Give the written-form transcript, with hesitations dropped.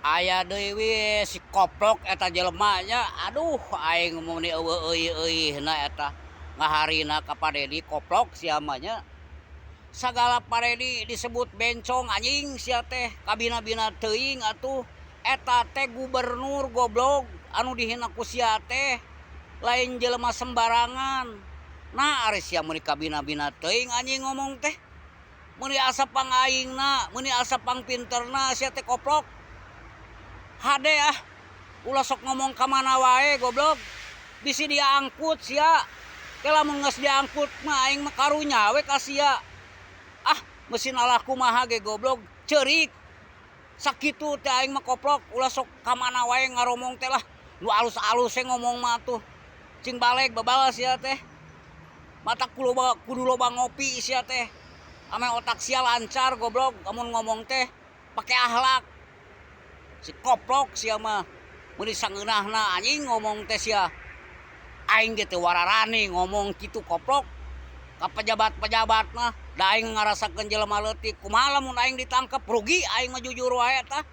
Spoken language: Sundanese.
Aya deui we si koplok eta jelema nya, aduh aing meni eueuh euih-euihna eta ngaharina ka Pak Dedi koplok sia mah nya. Sagala Pak Dedi disebut bencong anjing sia teh kabina-bina teuing atuh eta teh gubernur goblog anu dihina ku sia teh lain jelema sembarangan. Nah ari sia meuni kabina-bina teuing anjing ngomong teh. Meuni asa pangaingna, meuni asa pangpinterna sia teh koplok. Hade ah, ulah sok ngomong ka mana wae goblok. Bisi diangkut sia. Ke lamun geus diangkut mah aing mah karunya we ka sia. Ah, mesin alah kumaha ge goblok, ceurik. Sakitu teh aing mah koplok, ulah sok ka mana wae ngaromong teh lah. Nu alus-alus we ngomong mah atuh. Cing baleg babal sia teh. Matak kudu loba ngopi sia teh. Ame otak sia lancar goblok amun ngomong teh pake akhlak. Si koplok sia mah meuni sangeunahna anjing ngomong teh sia. Aing ge teu wararani ngomong kitu koplok ka pejabat-pejabat mah da aing ngarasakeun jelema leutik kumaha lamun aing ditangkep rugi aing mah jujur wae tah.